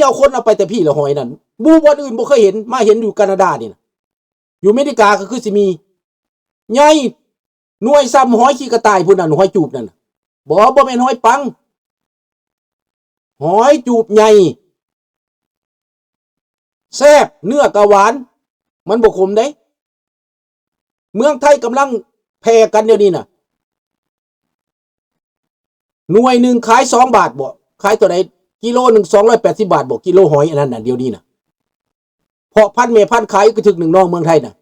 ເອົາຄົນເອົາໄປແຕ່ພີ້ລະ ຫອຍນັ້ນ ບໍ່ ບ່ອນອື່ນບໍ່ເຄີຍເຫັນ ມາເຫັນຢູ່ການາດານີ້ນະ. ຢູ່ອາເມລິກາກໍຄືຊິມີ ໃຫຍ່ ໜ່ວຍສ່ຳຫອຍຂີ້ກະຕ່າຍພຸ້ນນະ ຫອຍຈູບນັ້ນນະ. ບໍ່ ບໍ່ແມ່ນຫອຍປັງ ຫອຍຈູບໃຫຍ່ ແຊບ ເນື້ອກໍຫວານ ມັນບໍ່ຂົມເດ້. ເມືອງໄທກຳລັງແຜ່ກັນດຽວນີ້ນະ ໜ່ວຍໜຶ່ງຂາຍສອງບາດບໍ ຂາຍເທົ່າໃດ ກິໂລໜຶ່ງສອງຮ້ອຍແປດສິບບາດບໍ ກິໂລຫອຍອັນນັ້ນນະ ດຽວນີ້ນະ. ເພາະພັນແມ່ພັນຂາຍກະທຶກໜຶ່ງນ້ອງເມືອງໄທນະ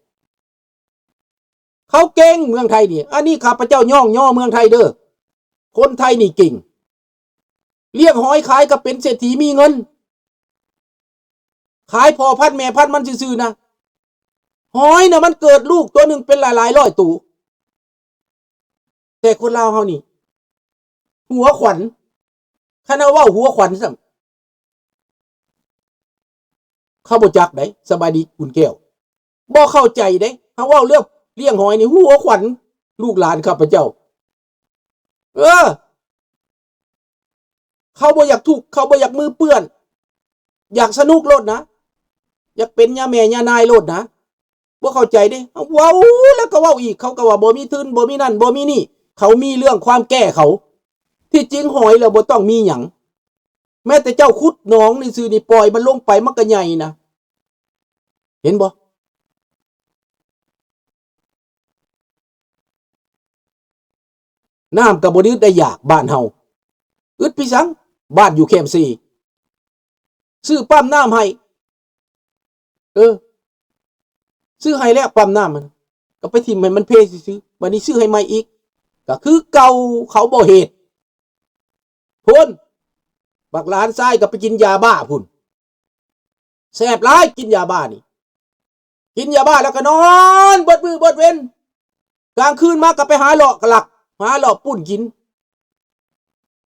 ເຂົາເກັ່ງເມືອງໄທນີ້. ອັນນີ້ຂ້າພະເຈົ້າຍ້ອງຍໍເມືອງໄທເດີ ຄົນໄທນີ້ເກັ່ງ ລ້ຽງຫອຍຂາຍກໍເປັນເສດຖີມີເງິນ ຂາຍພໍ່ພັນແມ່ພັນມັນຊື່ໆນະ. ຫອຍນະ ມັນເກີດລູກຕົວໜຶ່ງເປັນຫຼາຍໆຮ້ອຍໂຕ ແຕ່ຄົນລາວເຮົານີ້ ຫົວຂວັນ ຄັນເຮົາເວົ້າຫົວຂວັນຊ້ຳ ເຂົາບໍ່ຈັກໃດ. ສະບາຍດີບຸນແກ້ວ ບໍ່ເຂົ້າໃຈເດ້ ເຮົາເວົ້າເລື່ອງລ້ຽງຫອຍນີ້ ຫົວຂວັນລູກຫຼານຂ້າພະເຈົ້າ. ເອີ ເຂົາບໍ່ຢາກທຸກ ເຂົາບໍ່ຢາກມືເປື້ອນ ຢາກສະໜຸກໂລດນະ ຢາກເປັນຍາແມ່ຍານາຍໂລດນະ. ບໍ່ເຂົ້າໃຈເດ້ ເວົ້າແລ້ວກໍເວົ້າອີກ ເຂົາກໍວ່າບໍ່ມີທຶນ ບໍ່ມີນັ້ນ ບໍ່ມີນີ້ ເຂົາມີເລື່ອງຄວາມແກ້ເຂົາ. ທີ່ຈິງຫອຍແລ້ວບໍ່ຕ້ອງມີຫຍັງ ແມ້ແຕ່ເຈົ້າຂຸດໜອງນີ້ຊື່ນີ້ ປ່ອຍມັນລົງໄປ ມັນກໍໃຫຍ່ນະ ເຫັນບໍ່? ນ້ຳກໍບໍ່ໄດ້ອຶດໄດ້ຢາກບ້ານເຮົາ ອຶດພິສັງ ບ້ານຢູ່ແຄມເຊ ຊື້ປ້ຳນ້ຳໃຫ້ ເອີ ຊື້ໃຫ້ແລ້ວປ້ຳນ້ຳມັນ ກໍໄປຖິ້ມໃຫ້ມັນເພຊື່ໆ ບັດນີ້ຊື້ໃຫ້ໃໝ່ອີກ ກໍຄືເກົ່າ ເຂົາບໍ່ເຮັດ. ພຸ້ນ ບັກຫຼານຊາຍກໍໄປກິນຢາບ້າພຸ້ນ ແຊບຫຼາຍກິນຢາບ້ານີ້ ກິນຢາບ້າແລ້ວກໍນອນເບິດມື້ເບິດເວັນ ກາງຄືນມາກໍໄປຫາເລາະກະລັກ ຫາເລາະປຸ້ນກິນ.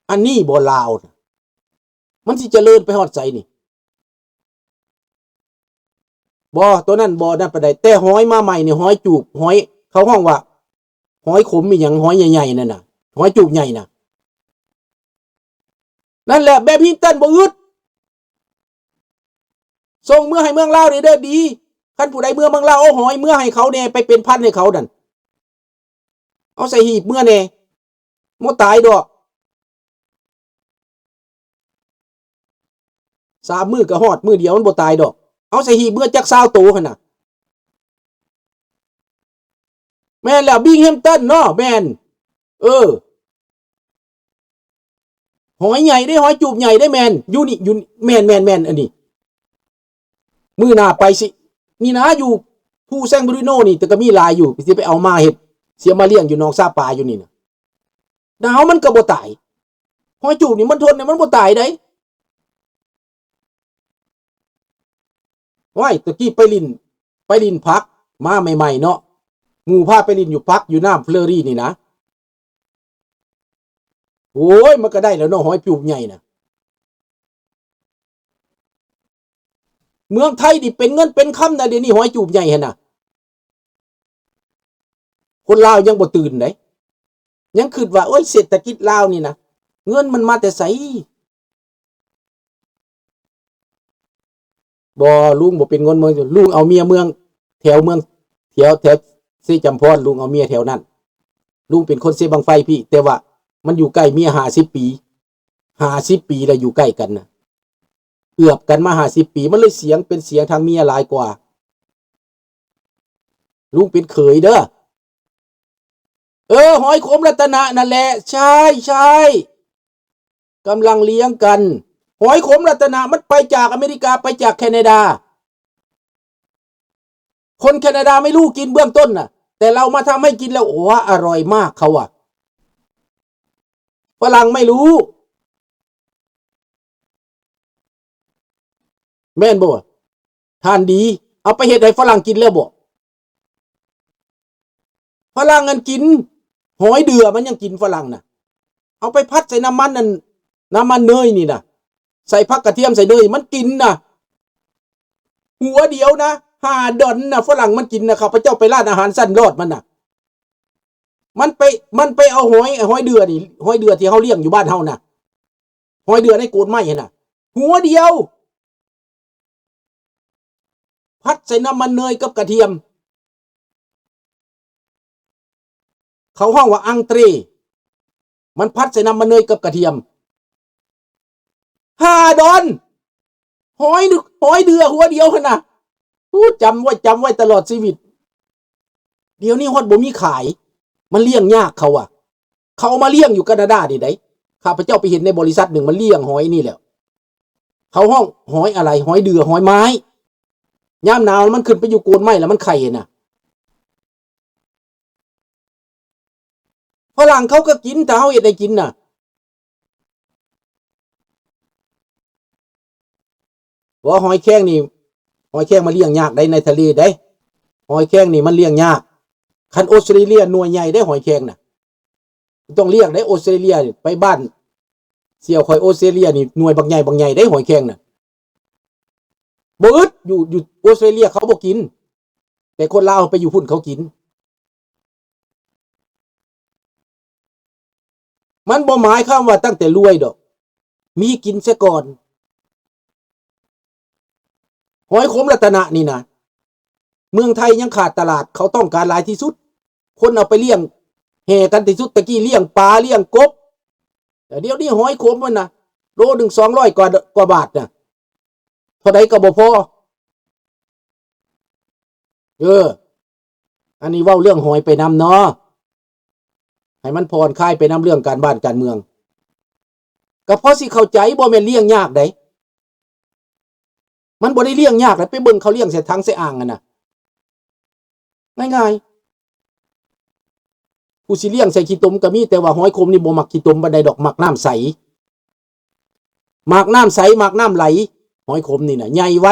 ອັນນີ້ບໍ່ລາວນະ ມັນຊິຈະເລີນໄປຮອດໃສນີ້? ບໍ່ ໂຕນັ້ນບໍ່ນັ້ນປານໃດ ແຕ່ຫອຍມາໃໝ່ນີ້ ຫອຍຈູບ ຫອຍ ເຂົາຮ້ອງວ່າ ຫອຍຂົມອີ່ຫຍັງ ຫອຍໃຫຍ່ໆນັ້ນນະ ຫອຍຈູບໃຫຍ່ນະ. ນັ້ນແຫຼະ ແບບຮິງຕັນບໍ່ອຶດ ສົ່ງເມືອໃຫ້ເມືອງລາວເດີ ດີ. ຄັນຜູ້ໃດເມືອເມືອງລາວ ເອົາຫອຍເມືອໃຫ້ເຂົາແດ່ ໄປເປັນພັນໃຫ້ເຂົານັ້ນ ເອົາໃສ່ຫີບເມືອແດ່ ບໍ່ຕາຍດອກ. ສາມມື້ກໍຮອດ ມື້ດຽວມັນບໍ່ຕາຍດອກ ເອົາໃສ່ຫີບເມືອຈັກຊາວໂຕຫັ້ນນະ. ແມ່ນແລ້ວ ບິງແຮມຕັນເນາະ ແມ່ນ ເອີ ຫອຍໃຫຍ່ເດ້ ຫອຍຈູບໃຫຍ່ເດ້ ແມ່ນ ຢູ່ນີ້ ຢູ່ ແມ່ນ ແມ່ນ ແມ່ນ ອັນນີ້ ມື້ໜ້າໄປຊິ ນີ້ນະ ຢູ່ພູແຊງບຣູໂນນີ້ ແຕ່ກໍມີຫຼາຍຢູ່ ຊິໄປເອົາມາເຮັດ ຊິເອົາມາລ້ຽງຢູ່ໜອງສາປາຢູ່ນີ້ນະ. ໜາວມັນກໍບໍ່ຕາຍ ຫອຍຈູບນີ້ມັນທົນ ມັນບໍ່ຕາຍໃດ. ໂອ້ຍ ຕະກີ້ໄປຫຼິ້ນ ໄປຫຼິ້ນຜັກມາໃໝ່ໆເນາະ ໝູ່ພາໄປຫຼິ້ນຢູ່ຜັກ ຢູ່ນ້ຳເຟລໍຣີນີ້ນະ. ໂອ້ຍ ມັນກໍໄດ້ແລ້ວເນາະ ຫອຍຈູບໃຫຍ່ນະ. ເມືອງໄທນີ້ເປັນເງິນເປັນຄຳນະ ດຽວນີ້ຫອຍຈູບໃຫຍ່ຫັ້ນນະ. ຄົນລາວຍັງບໍ່ຕື່ນເດ້ ຍັງຄິດວ່າ ໂອ້ຍ ເສດຖະກິດລາວນີ້ນະ ເງິນມັນມາແຕ່ໃສ? ບໍ່ ລຸງບໍ່ເປັນຄົນເມືອງ ລຸງເອົາເມຍເມືອງ ແຖວເມືອງ ແຖວ ແຖວເຊຈຳພອນ ລຸງເອົາເມຍແຖວນັ້ນ. ລຸງເປັນຄົນເຊບັ້ງໄຟພີ້ ແຕ່ວ່າມັນຢູ່ໃກ້ເມຍຫ້າສິບປີ ຫ້າສິບປີແລ້ວ ຢູ່ໃກ້ກັນນະ ເອືອບກັນມາຫ້າສິບປີ ມັນເລີຍສຽງເປັນສຽງທາງເມຍຫຼາຍກວ່າ. ລຸງເປັນເຂີຍເດີ. ເອີ ຫອຍຂົມລັດຕະນະນັ້ນແຫຼະ ໃຊ່ ໃຊ່ ກຳລັງລ້ຽງກັນ. ຫອຍຂົມລັດຕະນະ ມັນໄປຈາກອາເມລິກາ ໄປຈາກແຄນາດາ. ຄົນແຄນາດາໄມ່ຮູ້ກິນເບື້ອງຕົ້ນນະ ແຕ່ເຮົາມາທຳໃຫ້ກິນແລ້ວ ໂອ້ ອະຮ່ອຍມາກ ເຂົາວ່າ. ຝຣັ່ງໄມ່ຮູ້ ແມ່ນບໍ່? ທ່ານດີ ເອົາໄປເຮັດໃຫ້ຝຣັ່ງກິນແລ້ວບໍ່? ຝຣັ່ງອັນກິນ ຫອຍເດື່ອມັນຍັງກິນ ຝຣັ່ງນະ ເອົາໄປຜັດໃສ່ນ້ຳມັນນັ້ນ ນ້ຳມັນເນີຍນີ້ນະ ໃສ່ຜັກກະທຽມ ໃສ່ເນີຍ ມັນກິນນະ. ຫົວດຽວນະ ຫ້າດອນນະ ຝຣັ່ງມັນກິນນະ. ຂ້າພະເຈົ້າໄປຮ້ານອາຫານຊັ້ນລອດມັນນະ ມັນໄປ ມັນໄປເອົາຫອຍ ຫອຍເດື່ອນີ້ ຫອຍເດື່ອທີ່ເຮົາລ້ຽງຢູ່ບ້ານເຮົານະ ຫອຍເດືອໃນໂກນໄມ້ຫັ້ນນະ ຫົວດຽວ ຜັດໃສ່ນ້ຳມັນເນີຍກັບກະທຽມ. ເຂົາຮ້ອງວ່າອັງເຕຣ ມັນຜັດໃສ່ນ້ຳມັນເນີຍກັບກະທຽມ ຫ້າດອນ ຫອຍ ຫອຍເດື່ອຫົວດຽວຫັ້ນນະ. ໂອ້ ຈຳໄວ້ ຈຳໄວ້ຕະຫຼອດຊີວິດ. ດຽວນີ້ຮອດບໍ່ມີຂາຍ ມັນລ້ຽງຍາກເຂົາວ່າ. ເຂົາເອົາມາລ້ຽງຢູ່ການາດານີ້ໃດ໋. ຂ້າພະເຈົ້າໄປເຫັນໃນບໍລິສັດໜຶ່ງ ມັນລ້ຽງຫອຍນີ້ແຫຼະ. ເຂົາຮ້ອງຫອຍອະໄລ ຫອຍເດື່ອ ຫອຍໄມ້. ຍາມໜາວມັນຂຶ້ນໄປຢູ່ໂກນໄມ້ແລ້ວມັນໄຂ່ນະ. ຝຣັ່ງເຂົາກໍກິນ ຖ້າເຮົາເຮັດໃຫ້ກິນນະ. ເພາະຫອຍແຄງນີ້ ຫອຍແຄງມັນລ້ຽງຍາກໃດ໋ ໃນທະເລໃດ໋. ຫອຍແຄງນີ້ມັນລ້ຽງຍາກ. ຄັນອົດສະຕຣາເລຍໜ່ວຍໃຫຍ່ເດ້ ຫອຍແຄງນະ. ຕ້ອງລ້ຽງໃດ໋ ອົດສະຕຣາເລຍນີ້. ໄປບ້ານສ່ຽວຂ້ອຍ ອົດສະຕຣາເລຍນີ້ໜ່ວຍບັກໃຫຍ່ ບັກໃຫຍ່ເດ້ ຫອຍແຄງນະ. ບໍ່ອຶດ ຢູ່ ຢູ່ອົດສະຕຣາເລຍເຂົາບໍ່ກິນ ແຕ່ຄົນລາວໄປຢູ່ພຸ້ນເຂົາກິນ. ມັນບໍ່ໝາຍຄວາມວ່າຕັ້ງແຕ່ລວຍດອກ ມີກິນເສຍກ່ອນ. ຫອຍຂົມລັດຕະນະນີ້ນະ ເມືອງໄທຍັງຂາດຕະຫຼາດ ເຂົາຕ້ອງການຫຼາຍທີ່ສຸດ. ຄົນເອົາໄປລ້ຽງແຫ່ກັນທີ່ສຸດ. ແຕ່ກີ້ລ້ຽງປາ ລ້ຽງກົບ ແຕ່ດຽວນີ້ຫອຍຂົມມັນນະ ໂລໜຶ່ງສອງຮ້ອຍກວ່າ ກວ່າບາດນະ ເທົ່າໃດກໍບໍ່ພໍ. ເອີ ອັນນີ້ເວົ້າເລື່ອງຫອຍໄປນຳເນາະ ໃຫ້ມັນຜ່ອນຄາຍໄປນຳເລື່ອງການບ້ານການເມືອງ ກໍພໍຊິເຂົ້າໃຈ. ບໍ່ແມ່ນລ້ຽງຍາກໃດ໋ ມັນບໍ່ໄດ້ລ້ຽງຍາກໃດ໋. ໄປເບິ່ງເຂົາລ້ຽງໃສ່ຖັງໃສ່ອ່າງຫັ້ນນະ ງ່າຍໆ. ຜູ້ຊິລ້ຽງໃສ່ຂີ້ຕົມກໍມີ ແຕ່ວ່າຫອຍຂົມນີ້ບໍ່ມັກຂີ້ຕົມປານໃດດອກ ມັກນ້ຳໃສ ມັກນ້ຳໃສ ມັກນ້ຳໄຫຼ. ຫອຍຂົມນີ້ນະ ໃຫຍ່ໄວ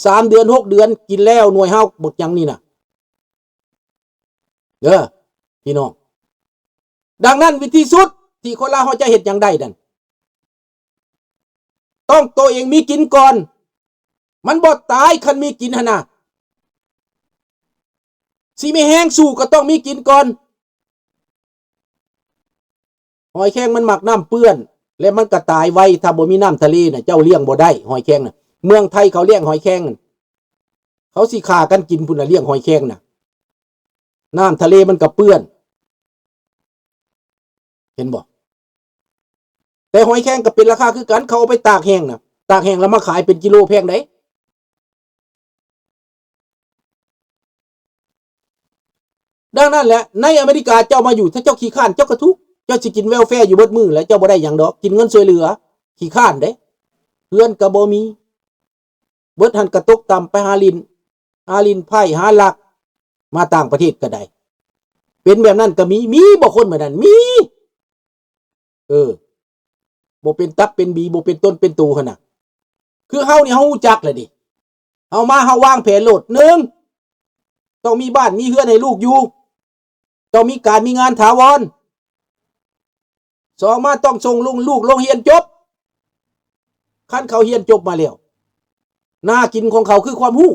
ສາມເດືອນ ຫົກເດືອນ ກິນແລ້ວ ໜ່ວຍເຮົາບັກຫຍັງນີ້ນະ ເດີ ພີ່ນ້ອງ. ດັ່ງນັ້ນ ວິທີສຸດທີ່ຄົນລາວເຮົາຈະເຮັດຫຍັງໄດ້ນັ້ນ ຕ້ອງໂຕເອງມີກິນກ່ອນ. ມັນບໍ່ຕາຍຄັນມີກິນຫັ້ນນະ ຊິມີແຮງສູ້ກໍຕ້ອງມີກິນກ່ອນ. ຫອຍແຄງມັນມັກນ້ຳເປື້ອນ ແລະ ມັນກໍຕາຍໄວ ຖ້າບໍ່ມີນ້ຳທະເລນະ ເຈົ້າລ້ຽງບໍ່ໄດ້ ຫອຍແຄງນະ. ເມືອງໄທເຂົາລ້ຽງຫອຍແຄງນັ້ນ ເຂົາຊິຂ້າກັນກິນພຸ້ນນະ ລ້ຽງຫອຍແຄງນະ. ນ້ຳທະເລມັນກໍເປື້ອນ ເຫັນບໍ່? ແຕ່ຫອຍແຄງກໍເປັນລາຄາຄືກັນ ເຂົາເອົາໄປຕາກແຫ້ງນະ ຕາກແຫ້ງແລ້ວມາຂາຍເປັນກິໂລແພງໃດ໋. ດັ່ງນັ້ນແຫຼະ ໃນອາເມລິກາເຈົ້າມາຢູ່ ຖ້າເຈົ້າຂີ້ຄ້ານເຈົ້າກໍທຸກ ເຈົ້າຊິກິນເວລແຟຢູ່ເບິດມື້ແຫຼະ ເຈົ້າບໍ່ໄດ້ຫຍັງດອກ ກິນເງິນຊ່ວຍເຫຼືອ ຂີ້ຄ້ານເດ້ ເຮືອນກໍບໍ່ມີ ເບິດຫັ້ນກະຕົກຕ່ຳໄປຫາຫຼິ້ນ ຫາຫຼິ້ນໄພ້ ຫາລັກ ມາຕ່າງປະເທດກໍໄດ້ ເປັນແບບນັ້ນກໍມີ. ມີບໍ່ຄົນແບບນັ້ນ? ມີ ເອີ ບໍ່ເປັນຕັບເປັນບີ ບໍ່ເປັນຕົນເປັນໂຕຫັ້ນນະ. ຄືເຮົານີ້ເຮົາຮູ້ຈັກແລ້ວເດ ເຮົາມາເຮົາວາງແຜນໂລດ ໜຶ່ງ ຕ້ອງມີບ້ານມີເຮືອນໃຫ້ລູກຢູ່ ຕ້ອງມີການມີງານຖາວອນ. ສອງມາຕ້ອງສົ່ງລຸງລູກໂຮງຮຽນຈົບ ຄັນເຂົາຮຽນຈົບມາແລ້ວ ໜ້າກິນຂອງເຂົາຄືຄວາມຮູ້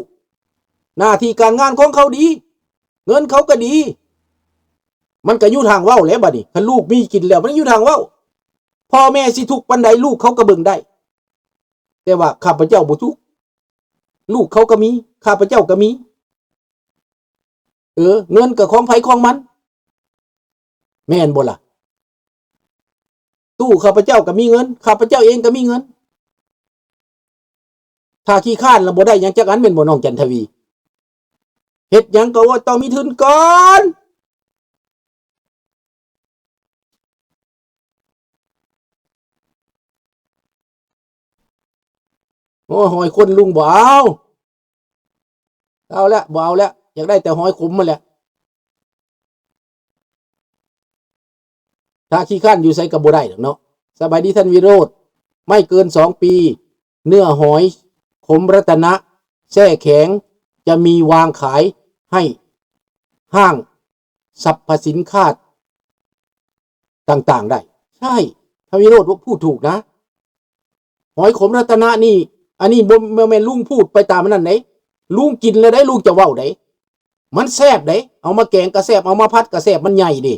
ໜ້າທີ່ການງານຂອງເຂົາດີ ເງິນເຂົາກໍດີ ມັນກໍຢູ່ທາງເວົ້າແຫຼະ. ບັດນີ້ຄັນລູກມີກິນແລ້ວ ມັນຢູ່ທາງເວົ້າ ພໍ່ແມ່ຊິທຸກປານໃດລູກເຂົາກໍເບິ່ງໄດ້ ແຕ່ວ່າຂ້າພະເຈົ້າບໍ່ທຸກ ລູກເຂົາກໍມີ ຂ້າພະເຈົ້າກໍມີ ເອີ ເງິນກໍຂອງໃຜຂອງມັນ ແມ່ນບໍ່ລະ? ຕູ້ຂ້າພະເຈົ້າກໍມີເງິນ ຂ້າພະເຈົ້າເອງກໍມີເງິນ ຖ້າຂີ້ຄ້ານລະບໍ່ໄດ້ຫຍັງຈັກອັນ ແມ່ນບໍ່ນ້ອງຈັນທະວີ? ເຮັດຫຍັງກໍວ່າຕ້ອງມີທຶນກ່ອນ. ໂອ້ຍ ຫອຍຄົນລຸງບໍ່ເອົາ ເອົາແລ້ວ ບໍ່ເອົາແລ້ວ ຢາກໄດ້ແຕ່ຫອຍຂົມຫັ້ນແຫຼະ. ຖ້າຂີ້ຄ້ານຢູ່ໃສກໍບໍ່ໄດ້ດອກເນາະ. ສະບາຍດີທ່ານວິໂຣດ. ໄມ່ເກີນສອງປີ ເນື້ອຫອຍຂົມລັດຕະນະແຊ່ແຂງ ຈະມີວາງຂາຍໃຫ້ຫ້າງສັບພະສິນຄ້າຕ່າງໆໄດ້. ໃຊ່ ທ່ານວິໂຣດ ວ່າ ພູດຖືກນະ. ຫອຍຂົມລັດຕະນະນີ້ ອັນນີ້ບໍ່ ບໍ່ແມ່ນລຸງພູດໄປຕາມອັນນັ້ນເດ້ ລຸງກິນແລ້ວໄດ້ ລຸງຈະເວົ້າໄດ້. ມັນແຊບເດ້ ເອົາມາແກງກໍແຊບ ເອົາມາຜັດກໍແຊບ ມັນໃຫຍ່ເດ້.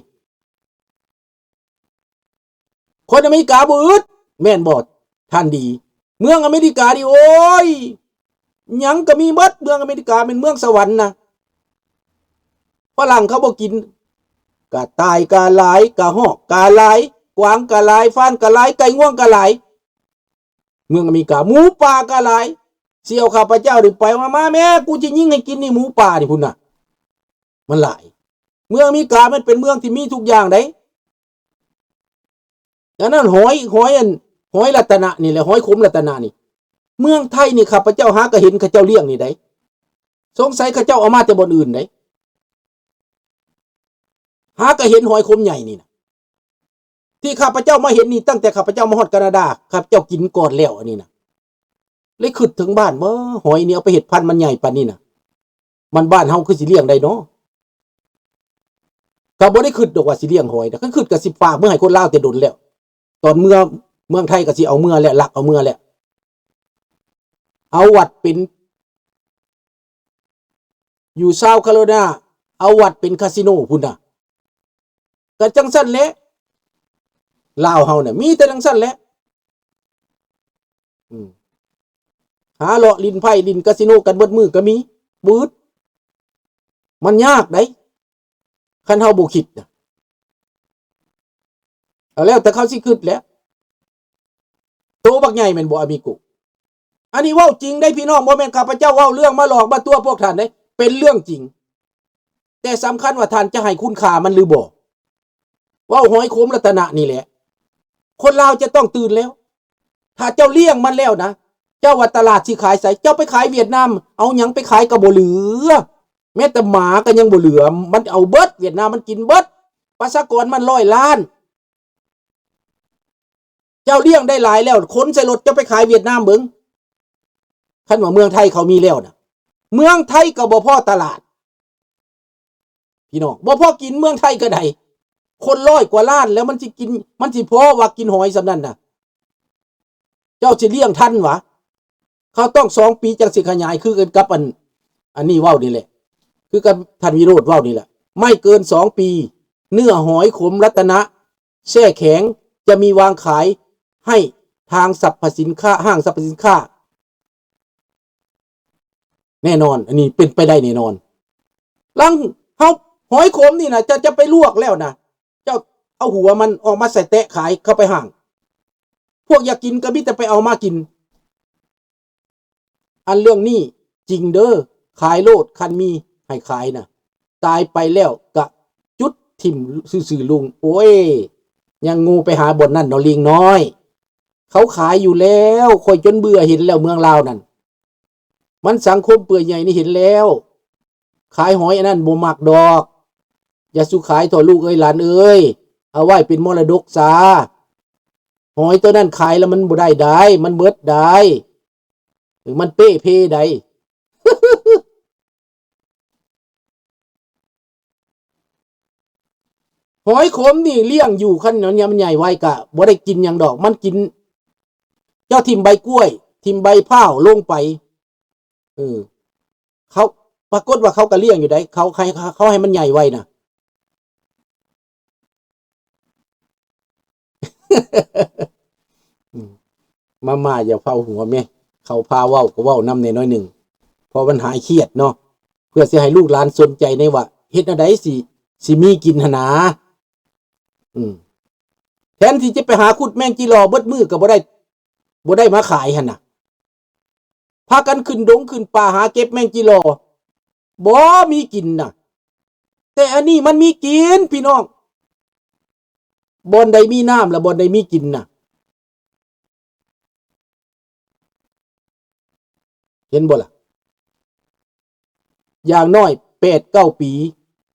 ຄົນອາເມລິກາບໍ່ອຶດ ແມ່ນບໍ່ທ່ານດີ? ເມືອງອາເມລິການີ້ ໂອ້ຍ ຫຍັງກໍມີເບິດ. ເມືອງອາເມລິກາແມ່ນເມືອງສະຫວັນນະ. ຝຣັ່ງເຂົາບໍ່ກິນ. ກະຕ່າຍກະຫຼາຍ, ກະຮອກກະຫຼາຍ, ກວາງກະຫຼາຍ, ຟານກະຫຼາຍ, ໄກ່ງວງກະຫຼາຍ. ເມືອງອາເມລິກາ ໝູປ່າກໍຫຼາຍ. ຊິເອົາຂ້າພະເຈົ້ານີ້ໄປວ່າ ມາແມ່ ກູຊິຍິງໃຫ້ກິນນີ້ ໝູປ່ານີ້ພຸ້ນນະ ມັນຫຼາຍ. ເມືອງອາເມລິກາມັນເປັນເມືອງທີ່ມີທຸກຢ່າງໃດ໋. ອັນນັ້ນຫອຍ ຫອຍອັນ ຫອຍລັດຕະນະນີ້ແຫຼະ ຫອຍຂົມລັດຕະນະນີ້. ເມືອງໄທນີ້ ຂ້າພະເຈົ້າຫາກໍເຫັນເຂົາເຈົ້າລ້ຽງນີ້ໃດ໋. ສົງໄສເຂົາເຈົ້າເອົາມາແຕ່ບ່ອນອື່ນໃດ໋. ຫາກໍເຫັນຫອຍຂົມໃຫຍ່ນີ້ນະ. ທີ່ຂ້າພະເຈົ້າມາເຫັນນີ້ ຕັ້ງແຕ່ຂ້າພະເຈົ້າມາຮອດການາດາ ຂ້າພະເຈົ້າກິນກ່ອນແລ້ວອັນນີ້ນະ. ເລີຍຄິດເຖິງບ້ານ ບໍ່ ຫອຍນີ້ເອົາໄປເຮັດພັນມັນໃຫຍ່ປານນີ້ນະ ມັນ ບ້ານເຮົາຄືຊິລ້ຽງໄດ້ເນາະ. ກໍບໍ່ໄດ້ຄິດດອກວ່າຊິລ້ຽງຫອຍນະ. ຄັນຄິດກໍຊິຝາກເມືອໃຫ້ຄົນລາວແຕ່ດົນແລ້ວ. ຕອນເມືອ ເມືອງໄທກໍຊິເອົາເມືອແລ້ວ ລັກເອົາເມືອແລ້ວ. ເອົາວັດເປັນ ຢູ່ South Carolina ເອົາວັດເປັນຄາສິໂນພຸ້ນນະ. ກໍຈັ່ງຊັ້ນແຫຼະ ລາວເຮົານະ ມີແຕ່ຈັ່ງຊັ້ນແຫຼະ. ອືມ ຫາເລາະຫຼິ້ນໄພ້ຫຼິ້ນຄາສິໂນກັນເບິດມື້ກໍມີ. ບຶດ ມັນຍາກໃດ໋ ຄັນເຮົາບໍ່ຄິດນະ. ເອົາ ແລ້ວແຕ່ເຂົາຊິຄິດແຫຼະ. ໂຕບັກໃຫຍ່ແມ່ນບໍ່ ອາມິໂກ? ອັນນີ້ເວົ້າຈິງເດ້ພີ່ນ້ອງ, ບໍ່ແມ່ນຂ້າພະເຈົ້າເວົ້າເລື່ອງມາຫຼອກມາຕົວະພວກທ່ານເດ້, ເປັນເລື່ອງຈິງ. ແຕ່ສຳຄັນວ່າທ່ານຈະໃຫ້ຄຸນຄ່າມັນຫຼືບໍ່? ເວົ້າຫອຍຂົມລັດຕະນະນີ້ແຫຼະ, ຄົນລາວຈະຕ້ອງຕື່ນແລ້ວ. ຖ້າເຈົ້າລ້ຽງມັນແລ້ວນະ, ເຈົ້າວ່າຕະຫຼາດຊິຂາຍໃສ? ເຈົ້າໄປຂາຍຫວຽດນາມ, ເອົາຫຍັງໄປຂາຍກໍບໍ່ເຫຼືອ, ແມ້ແຕ່ໝາກໍຍັງບໍ່ເຫຼືອ, ມັນເອົາເບິດ, ຫວຽດນາມມັນກິນເບິດ, ປະຊາກອນມັນຮ້ອຍລ້ານ. ເຈົ້າລ້ຽງໄດ້ຫຼາຍແລ້ວ, ຂົນໃສ່ລົດເຈົ້າໄປຂາຍຫວຽດນາມເບິ່ງ. ຄັນວ່າເມືອງໄທເຂົາມີແລ້ວນະ, ເມືອງໄທກໍບໍ່ພໍຕະຫຼາດ. ພີ່ນ້ອງ, ບໍ່ພໍກິນເມືອງໄທກໍໄດ້. ຄົນຮ້ອຍກວ່າລ້ານແລ້ວ, ມັນຊິກິນ, ມັນຊິພໍວ່າກິນຫອຍສ່ຳນັ້ນນະ? ເຈົ້າຊິລ້ຽງທັນຫວາ? ເຂົາຕ້ອງສອງປີຈັ່ງຊິຂະຫຍາຍ, ຄືກັນກັບອັນ, ອັນນີ້ເວົ້ານີ້ແຫຼະ, ຄືກັບທ່ານວິໂຣດເວົ້ານີ້ແຫຼະ, ໄມ່ເກີນສອງປີ, ເນື້ອຫອຍຂົມລັດຕະນະ ແຊ່ແຂງ ຈະມີວາງຂາຍໃຫ້ທາງສັບພະສິນຄ້າ, ຫ້າງສັບພະສິນຄ້າ ແນ່ນອນ. ອັນນີ້ເປັນໄປໄດ້ແນ່ນອນ. ຫຼັງເຮົາ ຫອຍຂົມນີ້ນະ, ຈະ, ຈະໄປລວກແລ້ວນະ, ເຈົ້າເອົາຫົວມັນອອກມາໃສ່ແຕະຂາຍເຂົ້າໄປຫ້າງ. ພວກຢາກກິນກໍມີແຕ່ໄປເອົາມາກິນ. ອັນເລື່ອງນີ້ຈິງເດີ, ຂາຍໂລດ, ຄັນມີໃຫ້ຂາຍນະ, ຕາຍໄປແລ້ວກະຈຸດຖິ້ມຊື່ໆ ລຸງ. ໂອ້ຍ, ຍັງໂງ່ໄປຫາບ່ອນນັ້ນເນາະ ລິງນ້ອຍ. ເຂົາຂາຍຢູ່ແລ້ວ, ຂ້ອຍຈົນເບື່ອເຫັນແລ້ວເມືອງລາວນັ້ນ. ມັນສັງຄົມເປື່ອຍໃຫຍ່ນີ້ເຫັນແລ້ວ. ຂາຍຫອຍອັນນັ້ນບໍ່ມັກດອກ. ຢ່າສູ່ຂາຍເຖາະລູກເອີຍ ຫຼານເອີຍ, ເອົາໄວ້ເປັນມໍລະດົກຊາ. ຫອຍໂຕນັ້ນຂາຍແລ້ວມັນບໍ່ໄດ້ໄດ໋, ມັນເບິດໄດ໋. ມັນເປ້ເພໄດ໋. ຫອຍຂົມນີ້ລ້ຽງຢູ່, ຄັນມັນໃຫຍ່ໄວກະບໍ່ໄດ້ກິນຫຍັງດອກ, ມັນກິນ, ເຈົ້າຖິ້ມໃບກ້ວຍ, ຖິ້ມໃບພ້າວລົງໄປ. ເອີ ເຂົາ, ປາກົດວ່າເຂົາກໍລ້ຽງຢູ່ໄດ໋, ເຂົາໃຫ້, ເຂົາໃຫ້ມັນໃຫຍ່ໄວນະ. ອືມ ມາ ມາ ຢ່າເຝົ້າຫົວແມ່, ເຂົາພາເວົ້າກໍເວົ້ານຳແດ່ໜ້ອຍໜຶ່ງ, ເພາະມັນຫາຍຄຽດເນາະ, ເພື່ອຊິໃຫ້ລູກຫຼານສົນໃຈໃນວ່າເຮັດແນວໃດຊິ, ຊິມີກິນຫັ້ນນາ. ອືມ ແທນທີ່ຈະໄປຫາຂຸດແມງຈີ່ລໍ່ເບິດມື້ກໍບໍ່ໄດ້, ບໍ່ໄດ້ມາຂາຍຫັ້ນນະ. ພາກັນຂຶ້ນດົງຂຶ້ນປ່າຫາເກັບແມງຈີ່ລໍ່, ບໍ່ມີກິນນະ. ແຕ່ອັນນີ້ມັນມີກິນພີ່ນ້ອງ, ບ່ອນໃດມີນ້ຳ ແລະ ບ່ອນໃດມີກິນນະ. ເຫັນບໍ່ລະ? ຢ່າງໜ້ອຍແປດເກົ້າປີ,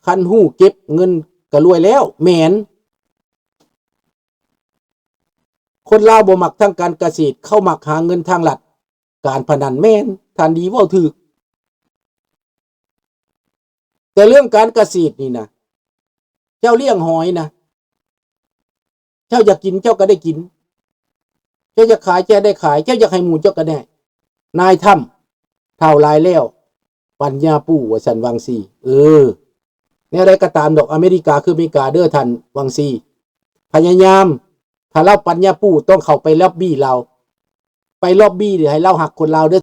ຄັນຮູ້ເກັບເງິນກໍລວຍແລ້ວ. ແມ່ນ, ຄົນລາວບໍ່ມັກທາງການກະເສດ, ເຂົາມັກຫາເງິນທາງລັດ. ການພະນັນ. ແມ່ນ, ທ່ານດີເວົ້າຖືກ. ແຕ່ເລື່ອງການກະເສດນີ້ນະ, ເຈົ້າລ້ຽງຫອຍນະ, ເຈົ້າຢາກກິນເຈົ້າກໍໄດ້ກິນ, ເຈົ້າຢາກຂາຍເຈົ້າໄດ້ຂາຍ, ເຈົ້າຢາກໃຫ້ໝູ່ເຈົ້າກໍໄດ້. ນາຍທຳ ເຖົ້າຫຼາຍແລ້ວ, ປັນຍາປູ້ ວ່າຊັ້ນ ຫວັງຊີ. ເອີ ແນວໃດກໍຕາມດອກ, ອາເມລິກາຄືອາເມລິກາເດີທ່ານ ຫວັງຊີ. ພະຍາຍາມ, ຖ້າລາວປັນຍາປູ້ ຕ້ອງເຂົ້າໄປລັອບບີ້ລາວ, ໄປລັອບບີ້ໃຫ້ລາວຮັກຄົນລາວເດີ